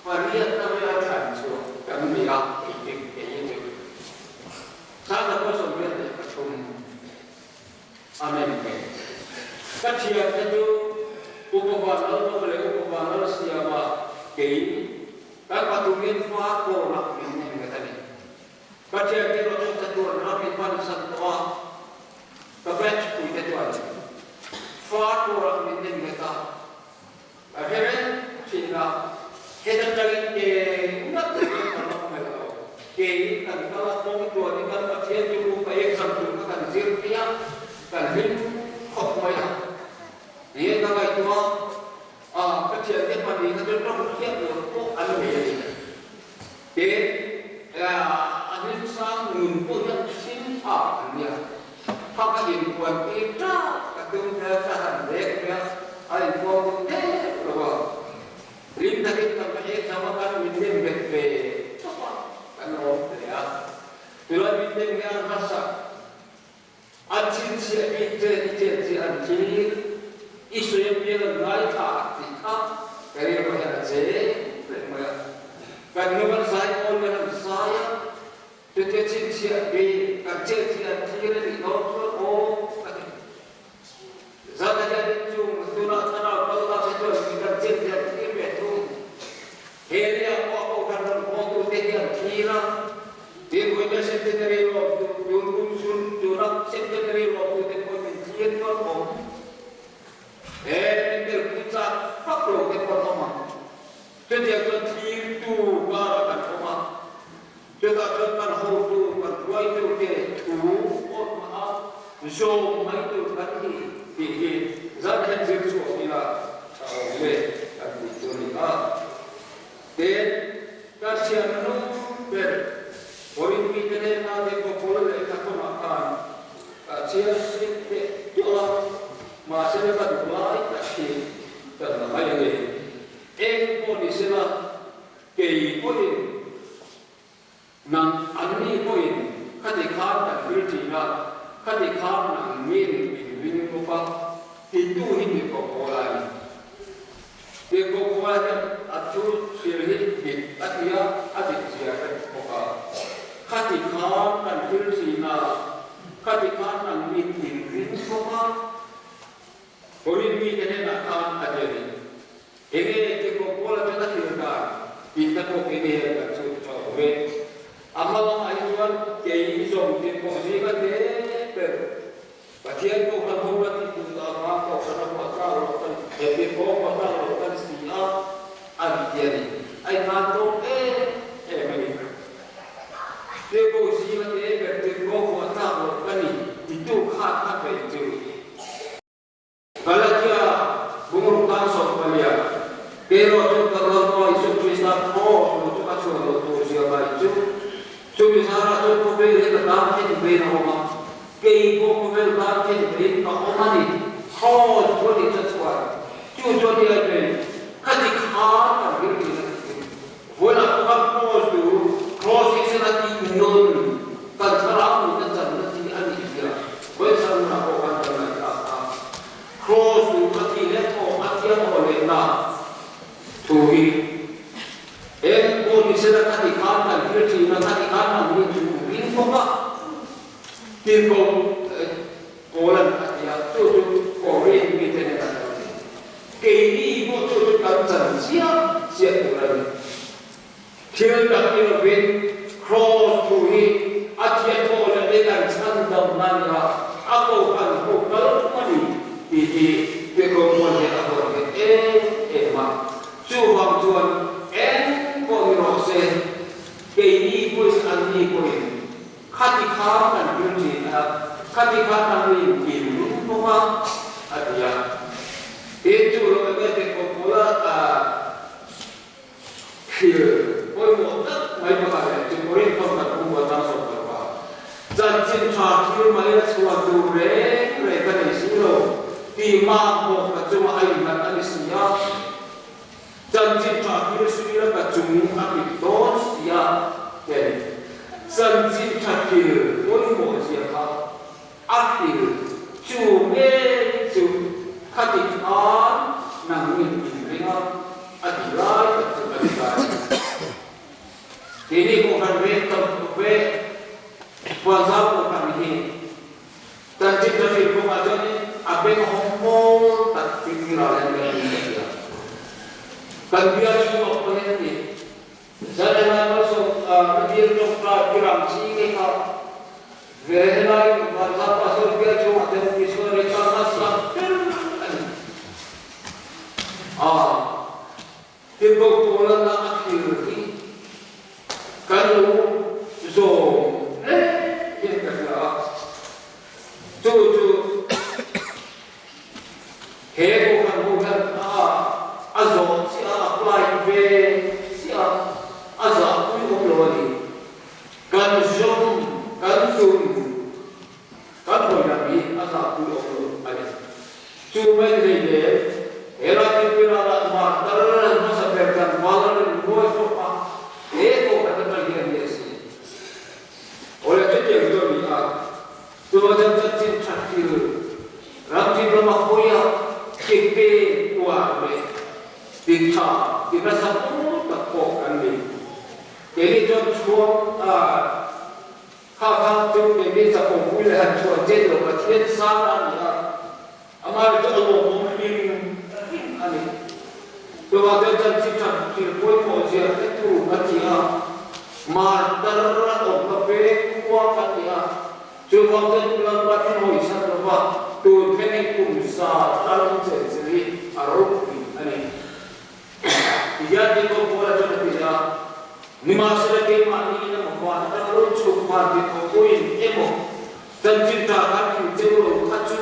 18 na vela thlan chhuah kan ni a, engtik kei hi chu Sangha pawh 83. Amen. Ka thiante chu Upa Vanlalbawk leh Upa Vanlalsiama kei kan pathumin fa kawrah min nem nghet a ni. Ka thiante erawh chu chatuan ram in hmansan tawh a, ka batch puite chuan fa kawrah min nem nghet a. Ka hre reng thin a, heta tangin ke ngat turin kan la hmu lo. Keiin kan kal a, kawng tuanin kan Pathian chu kum ka exam tur kha kan zir phei a, kan hlim khawp mai a. Enge ka ngaihtuah a, ka thiante pahnih kha chu tawng hiat lo pawh an nei a ni. Tin, a hlim sang nun pawh hian thim phak an nia. Kha ka inpuan tir tap ka tum vel kha han rek mai a, a inpuang duh deuh lo a. Hlim takin kan va exam a, kan min nem bet ve tawp a, kan awm hle a. Tunlai min nem hi an hmasa. An chhinchhiah bik che i chet chi an thlir, i sawi apiang an ngaithla tih kha ka rilru hian a che reng mai a. Kan nu kan zai pawl hian an zai a, chutia chhinchhiah bik kan chet chi an thlir a nih dawn chuan aw ka ti. Zan a hianin chung tunah thlarau kal ta te chuan mi kan chet chi an thlir ve thung. He ria pawh Kohhran rawn hawtute hi an thlir a, tin Vawiina Centenary lawmtu tun kum chhun tuna Centenary lawmtute pawhin min thlir chuan awm he min telpui chak vak lo te pawh an awm ang. Chutiang chuan thlirtu karah kan awm a, chutah chuan kan hotu, kan hruaitute thu awt a zawm mai tur kan ni tih hi zan hian zir chhuak ila tha awm e kan tih chu a ni a. Tin, ka thiannu ber Korinth mite hnena lehkhaw pawl lehkha thawnah khan ka chhiar sek teh tuah a. kha Korin mite hnenah khan a ti a ni. Enge tirhkoh Paula chuan a thil dan tih te pawh keini hian kan chhut tha awm e. A hma lamah hi chuan kei zawng tirhkoh zinga hle ber Pathian kohhran ho la tih duh dah kha kohhran a huah tlak loh kan he tirhkoh a huah tlak loh kan si a an ti a ni. A inhlan tawk em em a ni. Tirhkoh zinga hle ber tirhkoh huah tlak loh ka ni titu kha kha vei chu. Galatia bungruk tan sawmpaliah, Kerawh chu ka Lalpa Isua Krista cross lo chu ka chhuah loh tur zia mai chu, chumi zarah chuan khawvel hi ka tan khen vein a awm a, kei pawh khawvel tan khen vein ka awm a ni, cross chu a ni cha chuan, chu chu a ni ai ve, khati khan kan hlir thin a ti chu. Vawilah pawh khan cross chu cross hi sen a tih nun kan thlarau nunna channa chi a nih zia vawichhan hunah pawh khan kan ngaihtlak a. Cross chu a thih leh thaw a thiam aw leh na thu hi eng pawh ni sela khati khan kan thil thin a, khati khan an rin chu ring bawk a tirhkoh Paula'n a ti a, chu chu Korin mite nen an lo ti. Keini pawh chu chu kan chan chiah chiah tur a ni. Thil tak ni lovin Kraws thu hi a thiathawh leh leh kan chhan damna a ni a, a kohhran ho kal a ni tih hi Tirhkoh Paul hian a huat nghet em em a. Chuvang chuan eng pawh ni rawh se, keini pawhin anni pawhin Khati kha kan hlim thin a, khati kha kan rin thin bawk a, a ti a. Tin, chu lo enge tirhkoh Paula thil pawimawh tak mai pakhat leh chu Korinth thawmhnaw pumpuan tan sawm tak a, chanchin tha thil mai a chhuan tur reng reng ka nei si lo tih mamawh ka chungah a innghat a ni si a. Chanchin tha thil suila ka chung a pit dawn si a, ten chanchin tha thil pawimawh zia kha a hril chu ngei chu khati khan nang min inring a, a ti lai tak chu a ni ta a ni. Keini kohhran veng tam ve Puanzau kohhran hi Chanchin tha hril kawngah chuanin a beng hawng mawl tak tih ral hian kan ring ta sia. Kan bial chhungah pawh hian a ni. Zanelai malsawm ka dil tawngtai pirang chi ngei kha ve helai Vanzau Pastor bial chhungah chuan missionary kal hmasa ber a ni. Aa Tirhkoh Paulana a thlir hi kan lo zawm hle hian ka hria a, chu chu he kohhran ho hian a a zawh chiah a, apply ve chiah a, a zahpui awm lo a ni. Kan zawm, kan tum, kan hawi lam hi a zahpui awm lo a ni. Chu mai ni hlei hle, he Ratinpira lah martar hmasa ber tlangval a rawn nuai fawp a, he kohhran atang hian ni a si. Awle chutiang chu a ni a, chuvang chuan chanchin that thil ramthim lama hawi a ke pe uar leh ti tha ti nasa pur tak pawh kan ni. Keini chuan chhuang a. Kha kha chu keini chakawmpui leh han chhuan chet lo Pathian sang a ni a, amah chu a lawmawm hlim hlim a ni. Chuvang chuan chanchin tha thil pawimawh zia hretu ka ti a, martar a awm ka veng khua ka ti a, chuvang chuan Lalpa thil hawisan lova tun thlengin kum za thar awm chen che hi a ropui a ni. Tihian Jacob Paula chuan a ti a, Nimahsela keimahni in emaw van atanga lo chhuk van tih tawh pawhin emaw chanchin tha kan hrilh cheu lo kha chu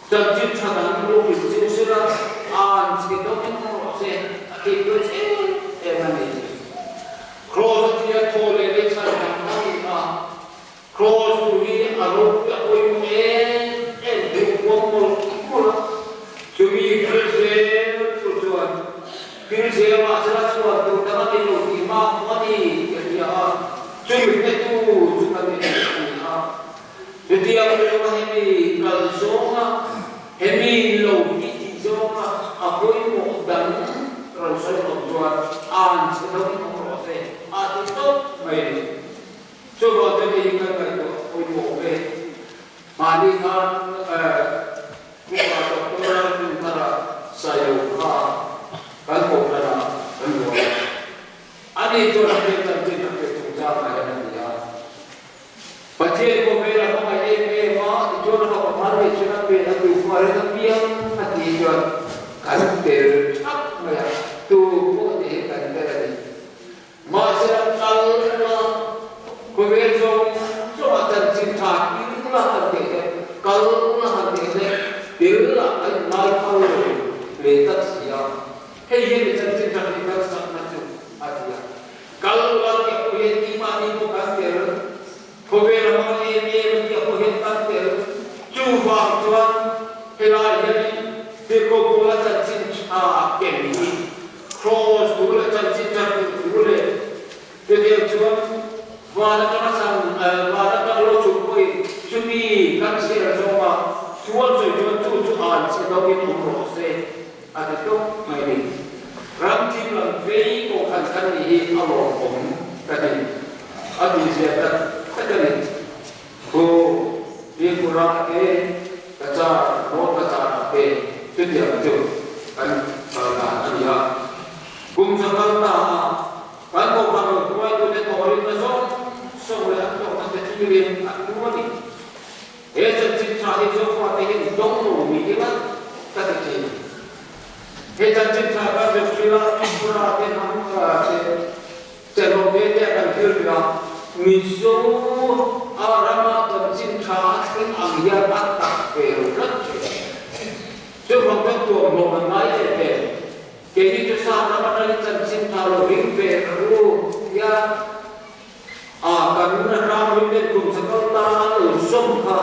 chanchin tha dang lo hrilh cheu sela an chhe dawkin awm rawh se a tih duai em em a ni. Kraws a thia thaw leh lei chhan dang a ni a, Kraws tu hi a ropui a pawimawh em em deuh huam mawlh mawlh a, chumi thil zel tur chuan thil zel mahsela chhuan tur dang a ni lo tih hma hmu a ni tih a hria a, chumi hnetu chu kan ni thei a ni a. Chutiang lova hemi kal zawnga hemi lo hi tih zawnga a pawimawh dang rawn sawi awm chuan an chhe dawng awm rawh se a ti tawp mai a ni. Kum a piang a tih chuan kan tel thap mai a, tu pawh te hi kan tel a ni. Mahse a kal la, khawvel zawng zawngah chanchin tha til la han teh te, kal la han teh te, tel lah kan inngai phal lo leh tak si a. Hei hian mi chanchin tha tih kan sakna chu a ti a. Kal la tih pawh hian keimahni pawh kan tel, khawvel a hmang em em a tih pawh hian kan tel. Chuvang chuan helai hianin Tirhkoh Paula chanchin tha ken hi Kraws thu leh chanchin tha hmuh thu leh chutiang chuan van atanga sang van atanga lo chhuk pawhin chumi kan zir zawnga thu an sawi chuan chu chu an chhe deuhin awm rawh se a ti tawp mai a ni. Ram thim lam vei pawh khan kan nih hi a lawmawm ka ti a ti zia tak tak a ni. Thu Tripura te Cachar, North Cachar ah te chutiang chu kan kal dan a ni a. Kum za kal ta a kan kohhran lo hruaitute thawhrimna zawng zawng leh an hlawkna te thlirin an hmu a ni. He chanchin tha hi Zofa te hian dawng lo ni ila ka ti thin. He chanchin tha kan zir hrila Tripura te hnam te Chelo ve te kan thil ri a, Mizo a rama chanchin tha a thleng ang hian a tak ve lo tlat thin. Chuvang chuan tuamhlawm an ngai em em. Keini chu sa ram atangin chanchin tha lo ring ve ru tia a kan ram rinlen kum sakal tan an lo zawm kha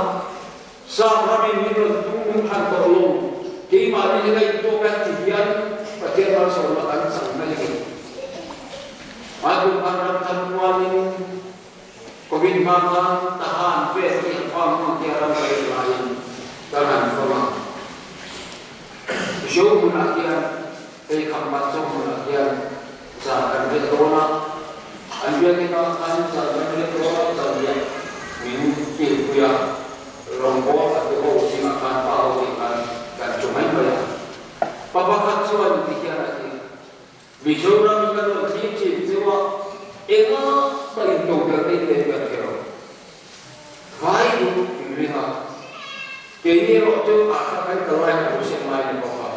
sa ramin min rawn tung min thlan tawh lo. Keimahni hi ngaihtuah kan ti hian Pathian malsawmna kan chang mai a ni. Hmaikum khan ram thar kualin Covid hma khan Tahan vel hi a fam hmun te a ram rei laiin kan han fam a. Zo hmunah hian hei Khampat Zo hmunah hian zan kan riah dawn a, an biakinn ah khan zan kan riah dawn a, zan riah min kilpui a, rawngbâwl a ti ho zingah khan pa ho tih khan kan chu mai mai a. Pa pakhat chuan ti hian a ti. Mizoram kan rawn thlir thin chu a enga mah in to ber nei te kan hre lo. Vai duh in ring a, keini erawh chu a kha kan kal lai kan lo siam ngai ni bawk a.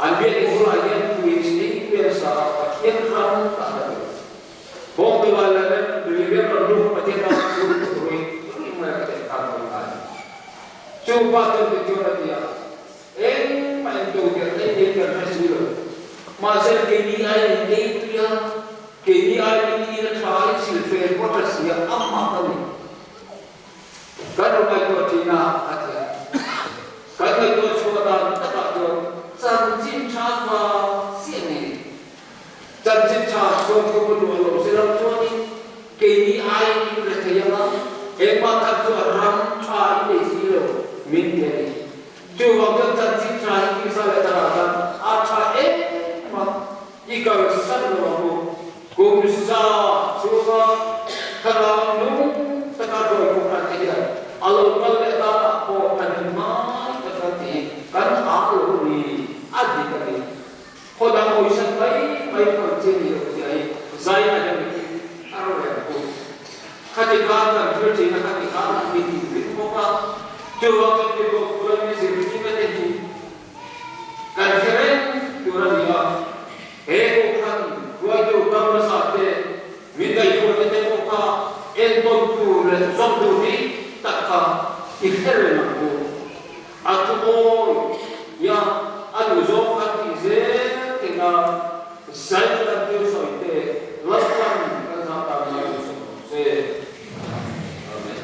An biak in bulah hian tui chhing vel sa a Pathian ram tah ka duh. Bawng tu lai lai leh tui vel rawn lut Pathian ram chu rui rui mai a ka teh khan ka ngai. Chu pa chuan tichuan a ti a. Engmah in to ber nei nei kan hre si lo. Mahse keini ai min ei pui a, keini ai min in a tha in silfen pawh a tha si a, a mak a ni. Kan rawn ngaihtuah thin a, a ti a. Kan ngaihtuah chhuah dan takah chuan chanchin tha hma chiah nge ni? Chanchin tha chuan ka hmu luah lo si lo chuanin keini ai in rethei anga engmah khat chu a ram tha in nei si lo min ti a ni. Chuvang chuan chanchin tha hi tisa leh thlarau tan a tha em a, i kalsan lo ang u. Kum za chhunga thlarau nung taka rawi kohhran te hian a lo kal leh danah pawh kan hmai taka tih kan ang lo ni a dik a ni. Khaw dang hawisan mai mai phal chi a nih loh zia hi zai a rem hi a ro reng bawk. Khati khan kan thil ṭhin a, khati khan an min inring bawk a, chuvang chuan Tirhkoh Paula mi zirtirna te hi kan hre reng tur a ni a, he kohhran hruaitu kal hmasa te, min ngaihtuahna te pawh kha entawn tur leh zawm tur dik tak kha i hre reng ang u. A thu awi ya a duh zawng kha tih zel tena zai kan thil sawi te Lalpan kan zah tan mai duh sawm rawh se. Amen.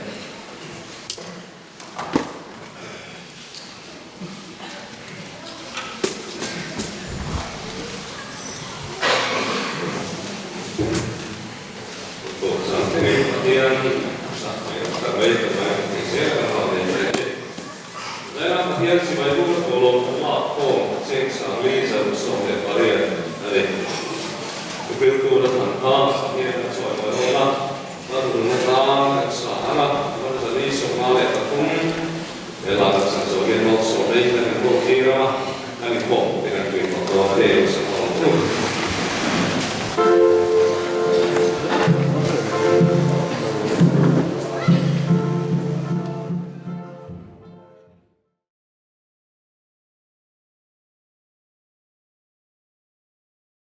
Zairang Pathian sipai bawk a thawhlawm awm a khawm cheng 48 a ni. Thupiltu na than kha Pathian a.